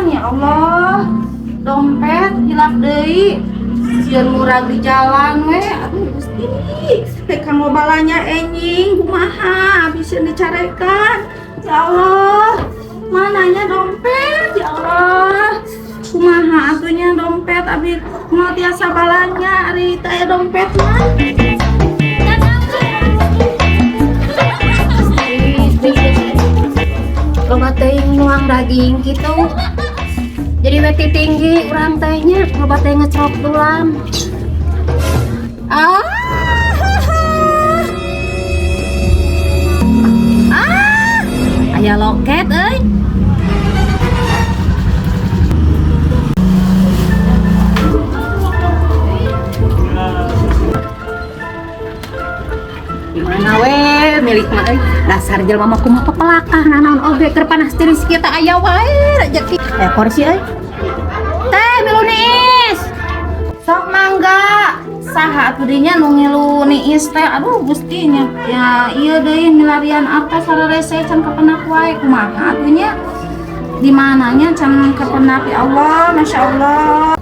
Jalan ya Allah. Dompet hilap deui. Sieun murag di jalan we. Aduh Gusti. Teh kanggo balanya enjing kumaha abis dicarekan. Ya Allah. Mananya dompet ya Allah. Kumaha atunya dompet abi mau tiasa balanya ari teh aya dompet mah. Loba teuing nuang daging gitu. Jadi weti tinggi urang teh nya, loba teh ngecrok tulang. Ah. Ah. Aya loket euy. Di mana we milik mah euy? Dasar jelema mah kumaha pepelakah nanaon oge keur panas tiris kieu teh aya wae rezeki. Eh kursi euy. Teh milu niis. Sok mangga. Saha atuh dinya nu ngilu niis teh. Aduh Gusti nya. Ya ieu deui milarian apa sararese can kapenak wae kumaha atuh nya. Di mananya can kapenak ya Allah, Masya Allah.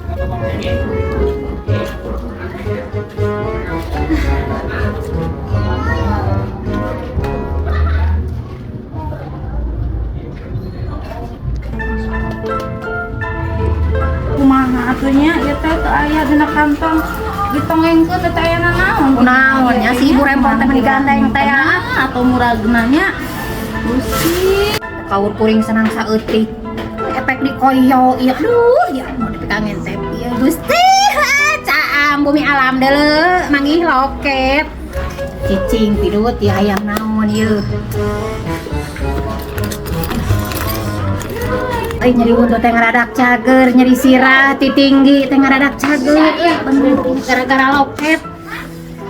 Kumaha atuh nya ieu teh teu aya dina kantong ditongengkeun teh aya nanaon. Kunaon nya si ibu rempong teh meni gandeng teh ah. Atau muragna nya. Gusti. Kaur kuring senang saeutik. Efek di koyo ieu aduh ya mau dipegangan teh ieu Gusti. Caam bumi alam deuleu manggih loket. Cicing pidut ieu hayang naon ieu. Euy nyeri huntu teh ngaradak cager, nyeri sirah ti tinggi teh ngaradak cager. Euy bener gara-gara loket.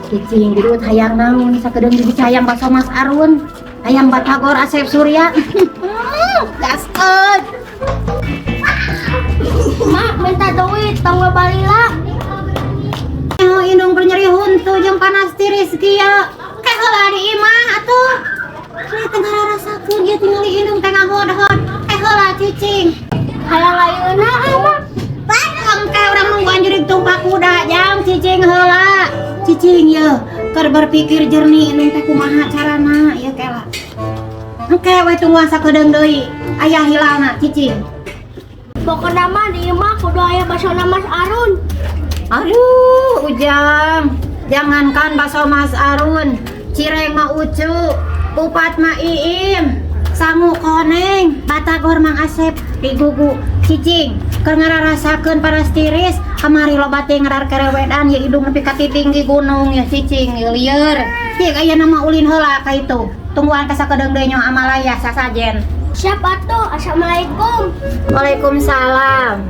Cicing pidut hayang naon sakedeung di hayang bakso Mas Arun. Hayang batagor Asep Surya. Gaskeun. Mak minta duit tong balila. Oh, indung keur nyeri huntu jeung panas tiris kieu. Ke heula di imah atuh. Ieu teh ngararasakeun ieu tingali indung teh ngahodhod. Ke heula cicing. Hayang ayeuna mak. Engke urang nungguan jurig tumpak kuda jang cicing heula. Cicing yeuh keur berpikir jernih indung teh kumaha carana ieu kela. Engke we tungguan sakedeung deui aya hilalna cicing. Pokona mah di imah kudu aya basona Mas Arun. Aduh, Ujang. Jangankan bakso Mas Arun, cireng mah Ucu, kupat mah Iim, sangu koneng, batagor Mang Asep, digugu cicing. Keur ngararasakeun panas tiris, kamari loba teh ngararkerewedan ya hidung nepi ka tinggi gunung ya cicing ya lieur. Cik aya nama ulin heula ka itu. Tungguan ka sakedeung deui nyoh amalaya sasajen. Siap atuh. Assalamualaikum. Waalaikumsalam.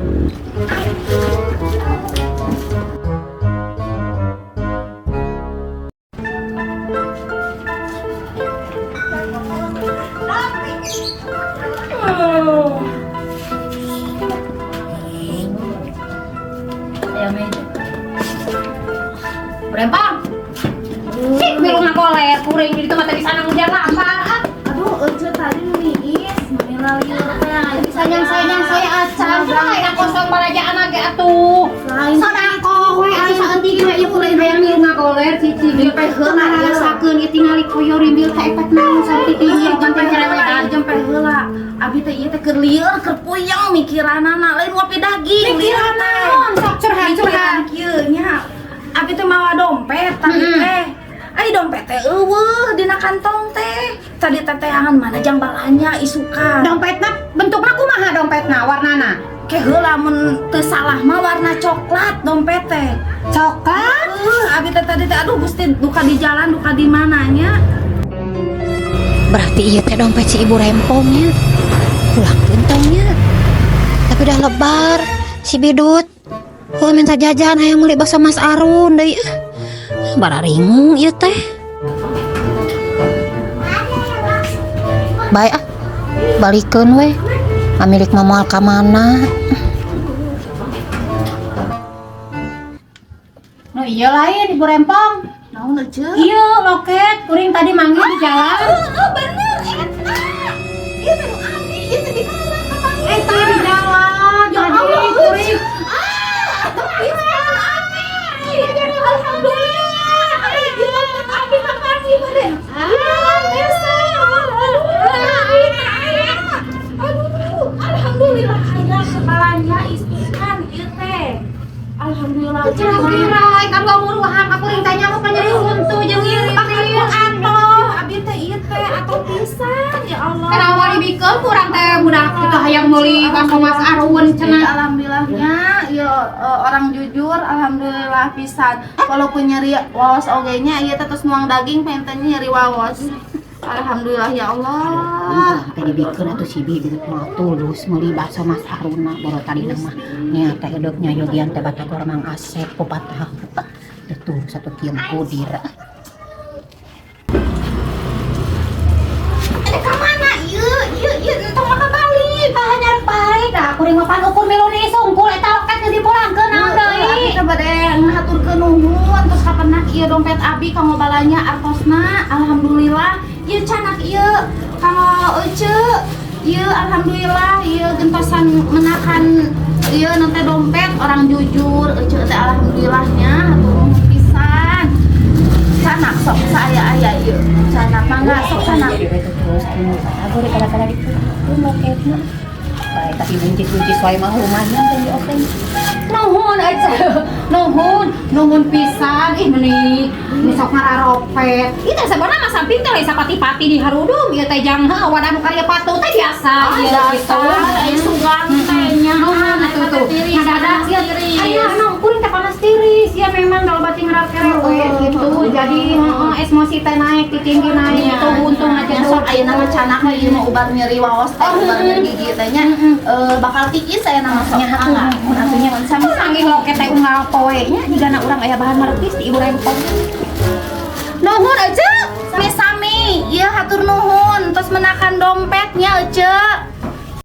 Ayo meja. Berempang. Cik milu ngagoler kuring di tempat tadi sana hujan lapar. Ah. Aduh ece tadi nu niis meni lieur teh. Bisa nyang saya acan. Kumaha enak kosong balajaan ge atuh. Lain Sodako we atuh saeutik we ieu kuring hayang milu ngagoler cicing. Ieu teh heula ngarasakeun ieu tingali koyo rimbil teh efek naon sampai tinggi Jempe sampai heula, cerewetan. jempe heula. Abi teh ieu teh keur lieur, keur puyeng mikiranana lain ngopi daging. Mikiran naon? Sok curhat Mikiran curhat. kieu nya. Abi teh mawa dompet tadi teh. Ari dompet teh eueuh dina kantong teh. Tadi teh teangan mana jang balanya isukan. Dompetna bentukna kumaha dompetna warnana? Ke heula mun teu salah mah warna coklat dompet teh. Coklat? Abi teh tadi teh aduh Gusti duka di jalan duka di mananya. Berarti iya teh dompet si ibu rempongnya. Pulang gentongnya. Tapi udah lebar si bidut. Oh minta jajan hayang meuli bakso Mas Arun deui. Bararingung ieu teh. Bae ah. Balikeun we. Pamilik mah moal ka mana. No iya lain ibu rempong. Naon ece? Iya loket kuring tadi manggil di jalan. Heeh bener eta. Ieu teh nu abi, ieu teh di mana kapanggih? Eta di jalan. Kuring. Ah, pisan abi. Alhamdulillah. Ieu dompet abi makasih bade. Ah, biasa. Aduh, alhamdulillah aya kepalanya isukan ieu teh. Alhamdulillah. Kira-kira kan gak muruhan ka kuring tanya mah nyeri huntu jeung Pakai iritis. Atoh, abi teh ieu teh atoh pisan, ya Allah. Kenapa dibikeun kurang teh budak kita hayang meuli bakso Mas Arun cenah. Alhamdulillahnya ya, orang jujur, alhamdulillah pisan. Walaupun nyeri waos oge nya, ieu teh terus nuang daging pentennya nyeri waos. Alhamdulillah, ya Allah. Teh dibikeun atuh si Bi mah tulus meuli bakso Mas Aruna boro tadi mah nya teh edeuk nyayogian teh batagor Mang Asep kupat tahu. Teh tulus atuh kieu mah kudir. Ada ka mana ieu? Ieu ieu entong maka balik. Ah, nyarek balik dah kuring mah pan ukur melone sungkul eta loket geus dipulangkeun naon deui. Abi teh bade ngahaturkeun nuhun terus kapenak ieu dompet abi kanggo balanya artosna. Alhamdulillah ieu canak ieu kanggo ece ieu, alhamdulillah ieu gentosan menakan ieu nanti dompet orang jujur ece teh. Alhamdulillahnya, hatur nuhun pisan. Canak sok saya aya ieu canak, mangga sok canak. Jadi we terus anu batagor kada-kada dipulangkeun loketna. Baik, tapi buncis-buncis wae mah lumayan teh di oseng. Nuhun aja. Nuhun, nuhun pisan. Ih, meni ini sok ngararopet. Ih, teh sebenarnya mah samping teh lain sapati-pati di harudung ieu teh jang heuh wadah nu karya patu teh biasa ieu gitu. Dasar ai sugang teh nya. Nuhun atuh tuh. Ngadadak ieu. Aya nu kuring teh panas tiris ya, memang kalau batin ngerakere we gitu. Jadi heeh, emosi teh naik, tinggi naik gitu, untung aja Ya, tuh. sok ayeuna mah canak mah ieu mah ubar nyeri waos teh, ubar nyeri gigi teh nya, bakal tiis aya nama sok. Nya hatur nuhun atuh nya. Sami. Sami loket teh unggal poe nya jigana urang aya bahan maretis di ibu rempong. Nuhun aja. Sami-sami, ieu hatur nuhun terus menakan dompetnya ece.